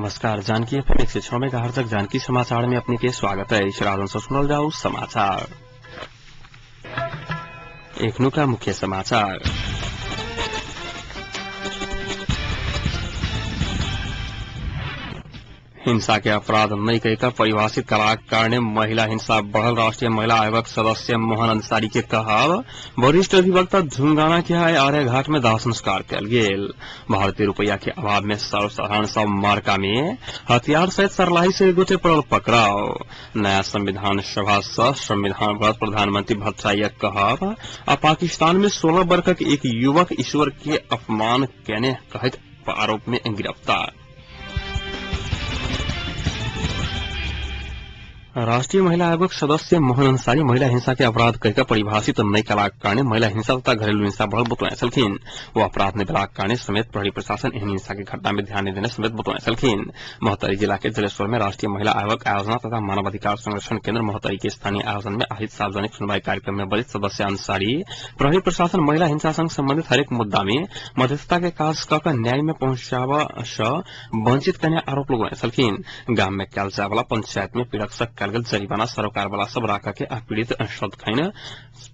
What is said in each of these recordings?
नमस्कार, Janaki FM 106 megahertz Janaki समाचार में अपने के स्वागत है। से सुनल जाऊ समाचार। एखनुका मुख्य समाचार। हिंसा के अपराध नहीं कहकर परिभाषित कराक कारण महिला हिंसा बढ़ल राष्ट्रीय महिला आयोगक सदस्य मोहन अंसारी के कहब। वरिष्ठ अधिवक्ता ढुंगाना के आय आर्यघाट में दाह संस्कार कयल गेल। भारतीय रुपया के अभाव में सर्वसाधारण सब मार्का में हथियार सहित सरलाही से गोटे पड़ल पकड़ाव। नया संविधान सभा सह संविधान प्रधानमंत्री भट्टराईक कहब। आ पाकिस्तान में 16 वर्षक एक युवक ईश्वर के अपमान केने कहैत आरोप में गिरफ्तार। राष्ट्रीय महिला आयोगक सदस्य मोहन अंसारी महिला हिंसा के अपराध कहकर परिभाषित नहीं कलाक कारण महिला हिंसा तथा घरेलू हिंसा बढ़ल बतौने छलखिन। वो अपराध नहि भेलाक कारण समेत प्रहरी प्रशासन एहन हिंसा के घटना में ध्यान देने समेत बतौने छलखिन। महोत्तरी जिला के जलेश्वर में राष्ट्रीय महिला आयोगक आयोजना तथा मानवाधिकार संरक्षण केन्द्र महोत्तरी के स्थानीय आयोजन में आयोजित सार्वजनिक सुनवाई कार्यक्रम में वरिष्ठ सदस्य अंसारी प्रहरी प्रशासन महिला हिंसा संग संबंधित हरेक मुद्दा में मध्यस्थता के काज कऽ न्याय में पहुंचाबऽ सँ वंचित करने आरोप लगौने छलखिन। गाम में कयल जाय वाला पंचायत में पीड़क सँ कयल गेल जरिमाना सरोकार वाला सब राखऽ के आ पीड़ित सदखैन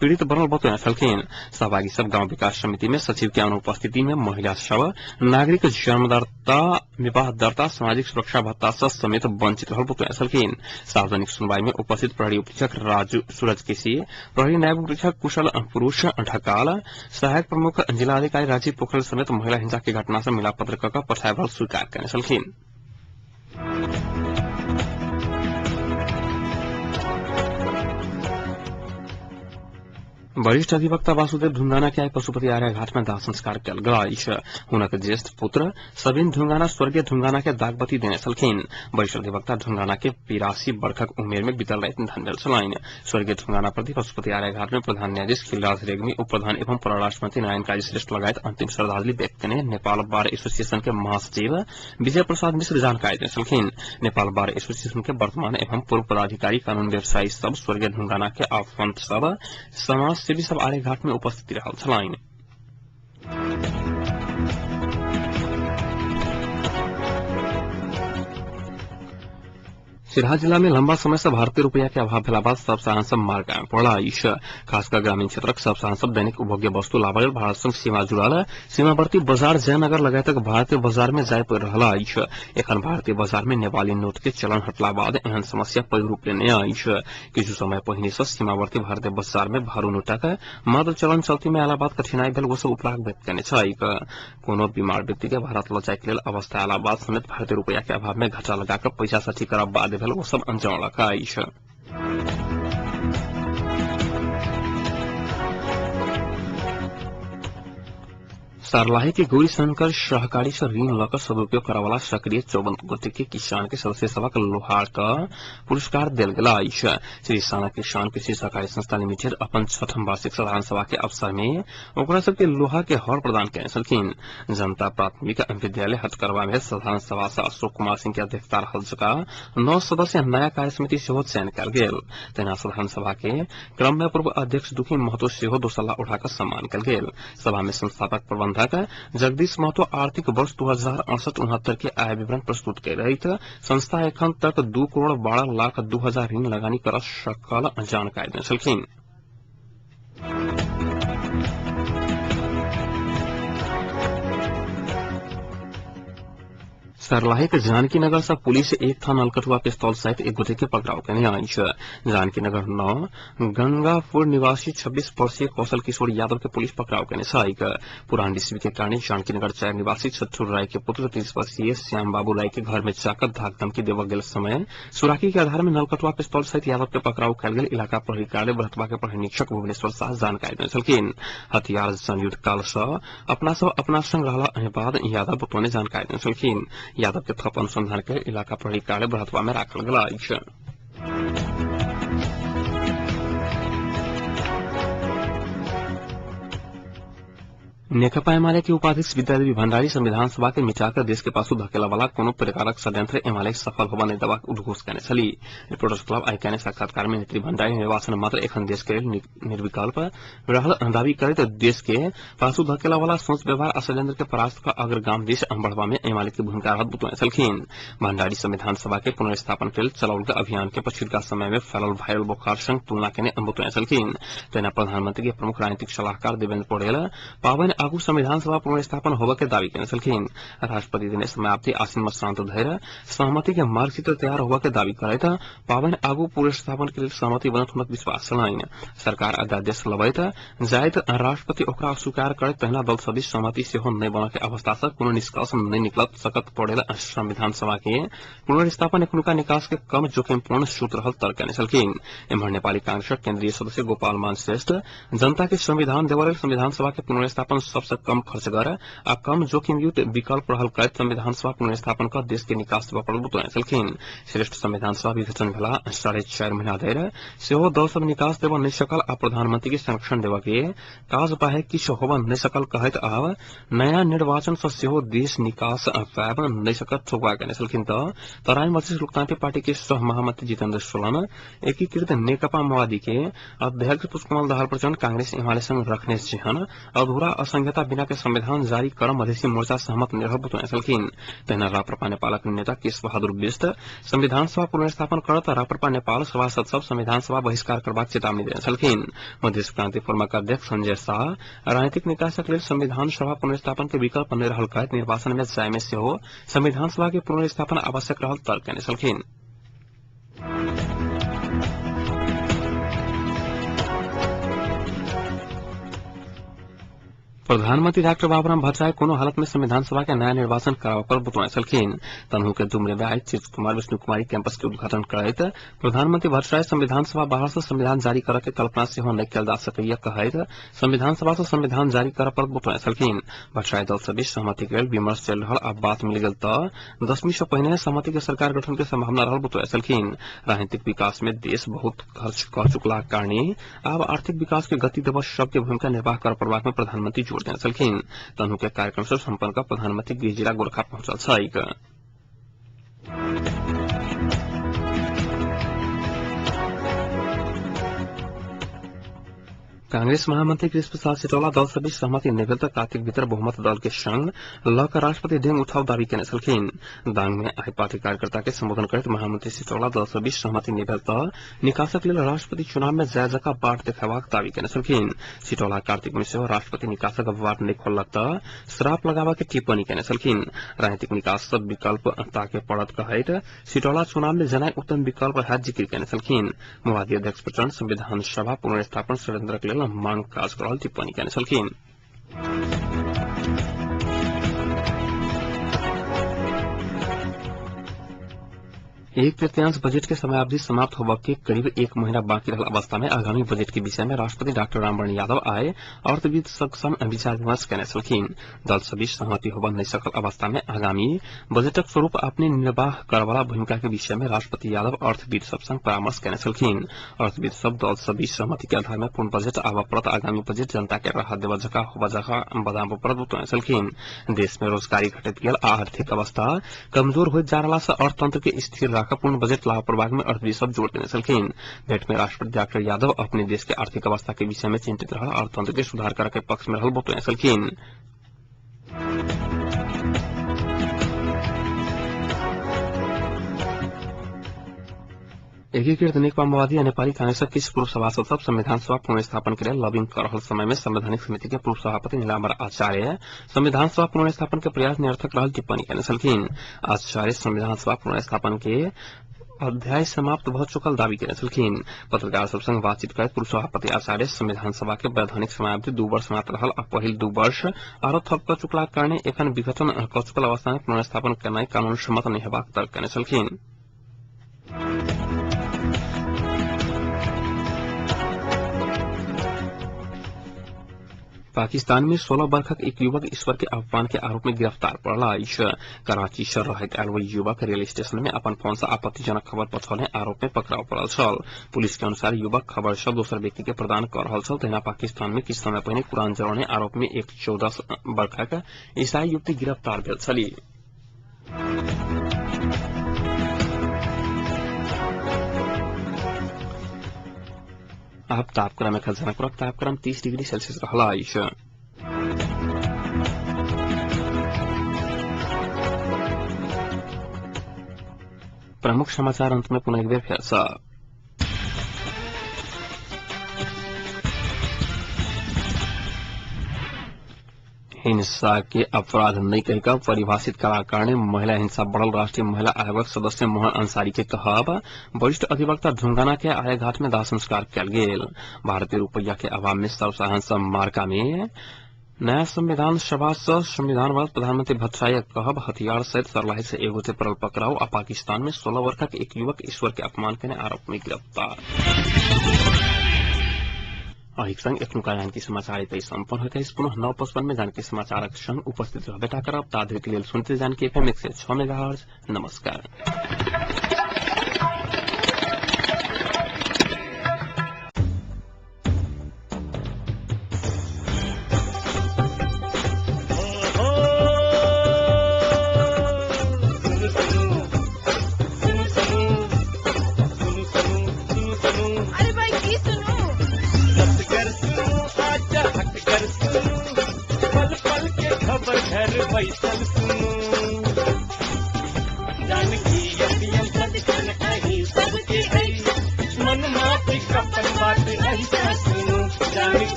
पीड़ित बनल बतौने छलखिन। सहभागी सब गांव विकास समिति में सचिव के अनुपस्थिति में महिला सब नागरिक जन्म दर्ता, विवाह दर्ता, सामाजिक सुरक्षा भत्ता सँ समेत वंचित रहल बतौने छलखिन। सार्वजनिक सुनवाई में उपस्थित प्रहरी उपरीक्षक राजू सूरज केसी, प्रहरी नायब उपरीक्षक कुशल पुरुष ढकाल, सहायक प्रमुख जिलाधिकारी राजीव पोखरेल समेत महिला हिंसा के घटना से मिला पत्र कऽ पठायल रहल स्वीकार कयने छलखिन। वरिष्ठ अधिवक्ता वासुदेव ढुंगाना के आइ पशुपति आर्यघाट में दाह संस्कार कयल गेल अछि। हुनक ज्येष्ठ पुत्र सबिन ढुंगाना स्वर्गीय ढुंगाना के दागबत्ती देने छलखिन। वरिष्ठ अधिवक्ता ढुंगाना के 82 वर्षक उमेर में बीतल राति निधन भेल छलनि। स्वर्गीय ढुंगाना प्रति पशुपति आर्यघाट में प्रधान न्यायाधीश खिलराज रेग्मी, उप प्रधान एवं परराष्ट्र मंत्री नारायण काजी श्रेष्ठ लगायत अंतिम श्रद्धांजलि व्यक्त कयने नेपाल बार एसोसिएशन के महासचिव विजय प्रसाद मिश्र जानकारी देने छलखिन। नेपाल बार एसोसिएशन के वर्तमान एवं पूर्व पदाधिकारी, कानून व्यवसायी सब स्वर्गीय ढुंगाना के आफंत सब, समाज सेवी सब आर्यघाट में उपस्थित रहल छलनि। सिरहा जिला में लंबा समय से भारतीय रुपया के अभाव भेला बाद सब सामान सब मार्का में पड़ल अछि। खासकर ग्रामीण क्षेत्रक सब सामान सब दैनिक उपभोग्य वस्तु लाबय लेल भारत संग सीमा जुड़ल सीमावर्ती बाजार जयनगर लगायतक भारतीय बाजार में जाय पड़ि रहल अछि। एखन भारतीय बाजार में नेपाली नोट के चलन हटला बाद एहन समस्या पैघ रूप लेने अछि। किछु समय पहिने सँ सीमावर्ती भारतीय बाजार में भारू नोटक मात्र चलन चलती में आला बाद कठिनाई भेल ओ सब उपलाक व्यक्त कयने छैक। कोनो बीमार व्यक्ति के भारत लऽ जाय के लेल अवस्था आला बाद समेत भारतीय रुपया के अभाव में घाटा लगा कऽ पैसा साठी करब बाद भेल ओ सब अनजौलक अछि। सरलाही के गौरीशंकर सहकारी से ऋण लऽ कऽ सदुपयोग करऽवला सक्रिय 54 गोटे के किसान के सदस्य सभक लोहार के पुरस्कार देल गेल अछि। श्री साना किसान कृषि सहकारी संस्था लिमिटेड अपन 6ठम वार्षिक साधारण सभा के अवसर में ओकरा सबके लोहा के हर प्रदान कयने छलखिन। जनता प्राथमिक विद्यालय हटकरवा में साधारण सभा से अशोक कुमार सिंह के अध्यक्षता रहल जका 9 सदस्य नया कार्य समिति सेहो चयन कयल गेल। तहिना साधारण सभा के क्रम में पूर्व अध्यक्ष दुखी महतो सेहो दोसल्ला उठा कऽ सम्मान कयल गेल। सभा में संस्थापक प्रबंधक जगदीश महतो आर्थिक वर्ष 2068-69 के आय विवरण प्रस्तुत करैत संस्था एखन तक 2,12,02,000 ऋण लगानी कर सकल जानकारी देने छलखिन। सरलाही के जानकीनगर से पुलिस एक थान अलकटुआ पिस्तौल सहित एक गोटे के पकड़ाव केने अछि। जानकीनगर 9 गंगापुर निवासी 26 वर्षीय कौशल किशोर यादव के पुलिस पकड़ाव केने छैक। पुरान डीसीपी के कारण जानकीनगर 4 निवासी छठुर राय के पुत्र 30 वर्षीय श्याम बाबू राय के घर में जाकर धाक धमकी देवल गेल समय सुराकी के आधार में नलकटुआ पिस्तौल सहित यादव के पकड़ाव कयल गेल। इलाका प्रहरी कार्यालय बरहतवा के प्रहरी निरीक्षक भुवनेश्वर शाह जानकारी देने छलखिन। हथियार संयुक्त काल सँ अपना सब अपना संग रहला बाद यादव बतौने जानकारी देने छलखिन। यादव के थप अनुसंधान के इलाका प्रहरी कार्यालय बरहतवा में राखल गेल अछि। नेकपा एमाले के उपाध्यक्ष विद्यादेवी भण्डारी संविधान सभा के मिटाकर देश के पासु धकेला वाला कोनो प्रकारक षड्यंत्र एमाले सफल होबा नहि देबाक उद्घोष केने छली। रिपोर्टर्स क्लब आइ केने साक्षात्कार में नेत्री भण्डारी निर्वाचन मात्र एखन देश के निर्विकल्प रहल दावी करैत देश के पासु धकेला वाला सोच व्यवहार आ षड्यंत्र के परास्त क अग्रगाम देश बढ़वा में एमाले के भूमिका रहत बतौने छलखिन। भण्डारी संविधान सभा के पुनर्स्थापन के लेल चलाओल गेल अभियान के पछिलका समय में फैलल वायरल बोखार संग तुलना केने बतौने छलखिन। तहिना प्रधानमंत्री के प्रमुख राजनीतिक सलाहकार देवेन्द्र पौडेल पावन आगू संविधान सभा पुनर्स्थापन होबे के दावी केने छलखिन। राष्ट्रपति दिने समाप्ति आसिन मसान्त धरि सहमति के मार्गचित्र तैयार होबे के दावी करैत पावन आगू पुनर्स्थापन के लेल सहमति बनत हुनक विश्वास छलनि। सरकार अध्यादेश लबैत जाइत राष्ट्रपति ओकरा अस्वीकार करैत तहिना दल सबीच सहमति सेहो नहि बनऽ के अवस्था सँ कोनो निष्कर्ष नहि निकलत सकत पौडेल संविधान सभा के पुनर्स्थापन एखनुका निकास के कम जोखिमपूर्ण सूत्र रहल तर्क केने छलखिन। एम्हर नेपाली कांग्रेसक केन्द्रीय सदस्य गोपाल मान श्रेष्ठ जनता के संविधान देबऽ लेल संविधान सभा के पुनर्स्थापन सबसे कम खर्चगर आ कम जोखिमयुक्त विकल्प रहल करैत संविधान सभा पुनर्स्थापन क देश के निकास देबऽ पड़ल बतौने छलखिन। श्रेष्ठ संविधान सभा विघटन भेला 4.5 महीना धरि सेहो दल सब निकास देबऽ नहि सकल आ प्रधानमंत्री के संरक्षण देबऽ के काज बाहेक किछु होबऽ नहि सकल कहैत आब नया निर्वाचन सँ सेहो देश निकास पाबि नहि सकत ठोकवा केने छलखिन। त तराई मधेश लोकतांत्रिक पार्टी के सह महामंत्री जितेन्द्र सोलन एकीकृत नेकपा माओवादी के अध्यक्ष पुष्पकमल दाहाल प्रचण्ड कांग्रेस एमाले संग रखने जेहन अधूरा असंहिता बिना के संविधान जारी कर मधेसी मोर्चा सहमत नहि रहल बतौने छलखिन। तहिना राप्रपा नेपालक नेता केश बहादुर विष्ट संविधान सभा पुनर्स्थापन करत राप्रपा नेपाल सभासद सब संविधान सभा बहिष्कार करबाक चेतावनी देने छलखिन। मधेश क्रांति फोरमक अध्यक्ष संजय शाह राजनीतिक निकासक लेल संविधान सभा पुनर्स्थापन के विकल्प नहि रहल कहैत निर्वाचन में जाय में सेहो संविधान सभा के पुनर्स्थापन आवश्यक रहल तर्क केने छलखिन। प्रधानमंत्री डाक्टर बाबूराम भट्टराई कोनो हालत में संविधान सभा के नया निर्वाचन कराबऽ पर बतौने छलखिन। तनहु के दुमरे में आइ चित्र कुमार विष्णु कुमारी कैंपस के उद्घाटन करैत प्रधानमंत्री भट्टराई संविधान सभा बाहर से संविधान जारी करऽ के कल्पना सेहो नहि कयल जा सकैया कहैत संविधान सभा से संविधान जारी करऽ पर बतौने छलखिन। भट्टराई दल सबीच सहमति के लेल विमर्श चलि रहल आ बात मिल गेल तऽ 10वीं से पहिने सहमति के सरकार गठन के संभावना रहल बतौने छलखिन। राजनीतिक विकास में देश बहुत खर्च कर चुकलाक कारणे आब आर्थिक विकास के गति देबऽ सबके भूमिका निर्वाह करऽ पड़बाक में प्रधानमंत्री जोर देने छलखिन। तनहु के कार्यक्रम से सम्पन्न क प्रधानमंत्री गृह जिला गोरखा पहुंचल छैक। कांग्रेस महामंत्री कृष्ण प्रसाद सिटौला दल सबीच सहमति नहि भेल तऽ कार्तिक भीतर बहुमत दल के संग लऽ कऽ राष्ट्रपति डेंग उठाव दावी केने छलखिन। दांग में आइ पार्टी कार्यकर्ता के संबोधन करैत महामंत्री सिटौला दल सबीच सहमति नहि भेल तऽ निकासक लेल राष्ट्रपति चुनाव में जाय जकाँ बाट देखेबाक दावी केने छलखिन। सिटौला कार्तिक में सेहो राष्ट्रपति निकासक बाट नहि खोललक तऽ श्राप लगाबऽ के टिप्पणी केने छलखिन। राजनीतिक निकास सब विकल्प ताके पड़त कहैत सिटौला चुनाव में जेनाइ उत्तम विकल्प हैत जिक्र केने छलखिन। माओवादी अध्यक्ष प्रचण्ड संविधान सभा पुनर्स्थापन षड्यंत्रक लेल मांग काज करल टिप्पणी केने छलखिन। एक तृतीयांश बजट के समयावधि समाप्त होबऽ के करीब 1 महीना बाकी रहल अवस्था में आगामी बजट के विषय में राष्ट्रपति डाक्टर रामवरण यादव आए अर्थविद सब संग विचार विमर्श केने छलखिन। दल सबीच सहमति होबऽ नहि सकल अवस्था में आगामी बजटक स्वरूप अपने निर्वाह करवाला भूमिका के विषय में राष्ट्रपति यादव अर्थविद सब संग परामर्श केने छलखिन। अर्थविद सब दल सबीच सहमति के आधार में पूर्ण बजट आबऽ पड़त, आगामी बजट जनता के राहत देबऽ जकाँ होबऽ जकाँ बनाबऽ पड़त बतौने छलखिन। देश में रोजगारी घटैत गेल आ आर्थिक अवस्था कमजोर होइत जा रहला सँ अर्थतंत्र के स्थिर राखऽ पूर्ण बजट लाभ पड़बाक में अर्थविद सब जोर देने छलखिन। भेंट में राष्ट्रपति डाक्टर यादव अपने देश के आर्थिक अवस्था के विषय में चिंतित रहल अर्थतंत्र के सुधार करऽ के पक्ष में रहल बतौने छलखिन। एकीकृत नेकपा माओवादी आ नेपाली कांग्रेसक किछु पूर्व सभासद सब संविधान सभा पुनर्स्थापन के लेल लॉबिंग कर रहल समय में संवैधानिक समिति के पूर्व सभापति नीलाम्बर आचार्य संविधान सभा पुनर्स्थापन के प्रयास निरर्थक रहल टिप्पणी केने छलखिन। आचार्य संविधान सभा पुनर्स्थापन के अध्याय समाप्त भऽ चुकल दावी केने छलखिन। पत्रकार सब संग बातचीत करैत पूर्व सभापति आचार्य संविधान सभा के वैधानिक समयावधि 2 वर्ष मात्र रहल आ पहिल 2 वर्ष आरो थप कऽ चुकलाक कारणे एखन विघटन कऽ चुकल अवस्था में पुनर्स्थापन केनाइ कानून सम्मत नहि हेबाक तर्क केने छलखिन। पाकिस्तान में 16 वर्षक एक युवक ईश्वर के अपमान के आरोप में गिरफ्तार पड़ल अछि। कराची से रहैत आयल ओहि युवक रेल स्टेशन में अपन फोन से आपत्तिजनक खबर पठौने आरोप में पकड़ाव पड़ल छल। पुलिस के अनुसार युवक खबर सब दोसर व्यक्ति के प्रदान कर रहल छल। तहिना पाकिस्तान में किछु समय पहिने कुरान जरौने आरोप में एक 14 वर्षक ईसाई युवती गिरफ्तार भेल छली। आब तापक्रम एखन जनकपुरक तापक्रम 30 डिग्री सेल्सियस रहल अछि। प्रमुख समाचार अंत में पुनः एक बेर फेर सँ। हिंसा के अपराध नहीं कहकर परिभाषित करा कारणे महिला हिंसा बढ़ल राष्ट्रीय महिला आयोगक सदस्य मोहन अंसारी के कहब। वरिष्ठ अधिवक्ता ढुंगाना के आयाघाट में दाह संस्कार कयल गेल। भारतीय रुपया के अभाव में सर्वसाधारण मार्का में नया संविधान सभा से संविधान बाद प्रधानमंत्री भट्टराई कहब। हथियार सहित सरलाही से एगो से पड़ल पकड़ाव आ पाकिस्तान में 16 वर्षक एक युवक ईश्वर के अपमान के आरोप में गिरफ्तार। अहिक संग एखनुका जानकी समाचार एतै सम्पन्न होइत अछि। पुनः 9:55 में जानकी समाचारक संग उपस्थित रहबेटा करब। ताधरिक लेल सुनते जानकी एफएम 106 मेगाहर्ट्ज। नमस्कार।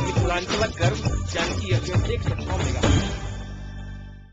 मिथिलांचलक गर्व जानकी एफएम 106 मेगा।